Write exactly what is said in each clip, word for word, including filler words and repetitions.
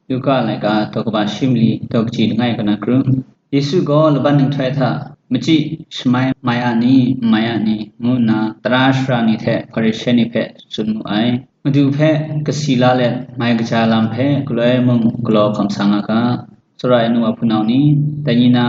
Luka laika daw kaba shi mali daw kaji langai kaw na kru. Yesu gaw laban nhtoi hta machyi shamai mai a ni, n mai a ni, ngu nna tara shara ni hte Hparishe ni hpe tsun mu ai. Madu hpe kasi la let mai kaja lam hpe galoi mung galaw hkam sa nga ga, tsawra ai nu a hpunau ni, dai ni na,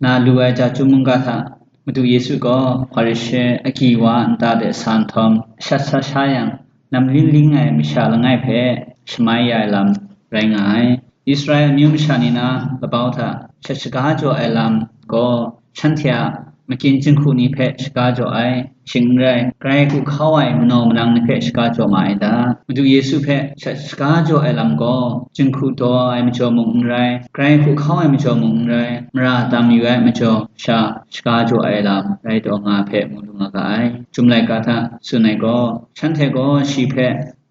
na lu ai ja chyum mungga hta Madu Yesu gaw Hparishe agyi wa nta de sa nhtawm, shat sa sha yang, namling ling ai masha langai hpe shamai ya ai lam rai nga ai. Israel amyu masha ni na labau hta shat shaga jaw ai lam gaw, shanhte a makyin jinghku ni hpe shaga jaw ai, shing n rai, grai hku hkau ai manaw manang ni hpe shaga jaw ma ai ta? Madu Yesu hpe shat shaga jaw ai lam gaw, jinghku daw ai majaw mung n rai, grai hku hkau ai majaw mung n rai, mara tam yu ai majaw sha shaga jaw ai lam rai taw nga hpe mu lu nga ga ai. Chyum laika hta tsun ai gaw, shanhte gaw shi hpe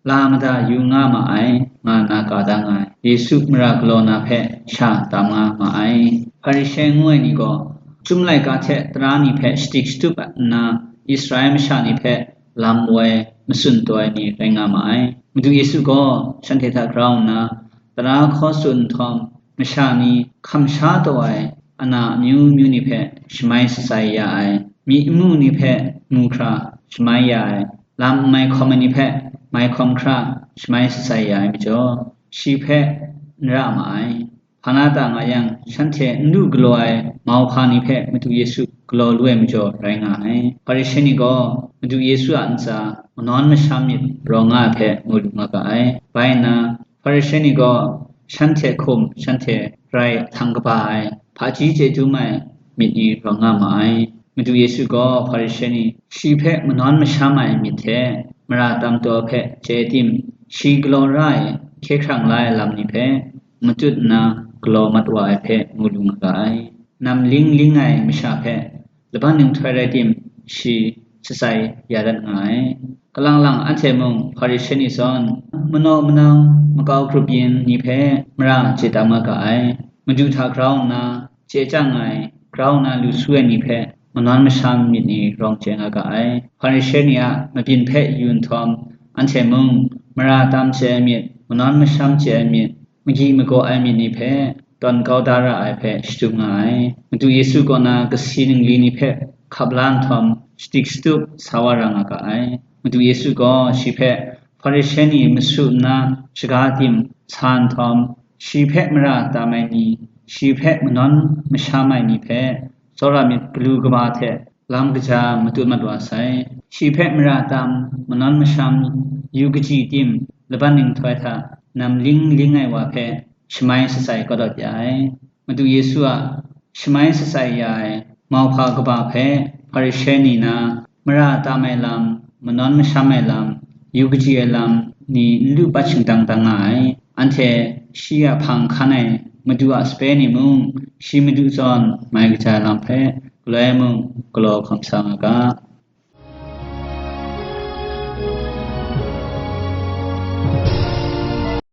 la mada yu nga ma ai, nga nna ka da nga ai. Yesu mara galaw na hpe sha tam nga ma ai. Hparishe ngu ai ni gaw, Chyum laika hte tara ni hpe shadik shatup nna, Israel masha ni hpe lam woi matsun taw ai ni rai nga ma ai. Madu Yesu gaw shanhte hta grau nna, tara hkaw tsun nhtawm, masha ni hkam sha taw ai ana amyu myu ni hpe shamai shatsai ya ai, myi n mu ni hpe mu hkra shamai ya ai, lam n mai hkawm ai ni hpe mai hkawm hkra shamai shatsai ya ai majaw, shi hpe n ra ma ai. Hpa na ta nga yang, shanhte n lu galaw ai mauhpa ni hpe Madu Yesu galaw lu ai majaw rai nga ai. Hparishe ni gaw Madu Yesu a ntsa manawn masham myit rawng nga ai hpe mu lu nga ga ai. Bai nna, Hparishe ni gaw shanhte hkum, shanhte rai htan kaba ai, hpaji chye dum ai myit ni rawng nga ma ai. Madu Yesu gaw Hparishe ni shi hpe manawn masham ai myit hte mara tam taw hpe chye tim, shi galaw ra ai hkye hkrang la ai lam ni hpe matut nna galaw mat wa ai hpe mu lu nga ga ai. Namling ling ai masha hpe laban nhtoi rai tim, shi shatsai ya dat nga ai. Kalang lang anhte mung Hparishe ni zawn manaw manang makau grup yin ni hpe mara chye tam nga ga ai. Madu hta grau nna chye chyang ai, grau nna lu su ai ni hpe manawn masham myit ni rawng chye nga ga ai. Hparishe ni a mabyin hpe yu nhtawm, anhte mung mara tam chye ai myit, manawn masham chye ai myit, magyi magaw ai myit ni hpe tawn kau da ra ai hpe shadum nga ai. Madu Yesu kaw na kasi ningli ni hpe hkap la nhtawm, shadik shatup sa wa ra nga ga ai. Madu Yesu gaw shi hpe Hparishe ni masu nna shaga tim sa nhtawm, shi hpe mara tam ai ni, shi hpe manawn masham ai ni hpe tsawra myit galu kaba hte lam kaja matut mat wa sai. Shi hpe mara tam, manawn masham, yu kaji tim, laban nhtoi hta namling ling ai wa hpe shamai shatsai kau dat ya ai. Madu Yesu a shamai shatsai ya ai mauhpa kaba hpe Hparishe ni na mara tam ai lam, manawn masham ai lam, yu kaji ai lam ni n lu pat shingtang dang nga ai. Anhte shi a hpang hkan ai Madu a sape ni mung, shi Madu zawn mai kaja ai lam hpe galoi mung galaw hkam sa nga ga.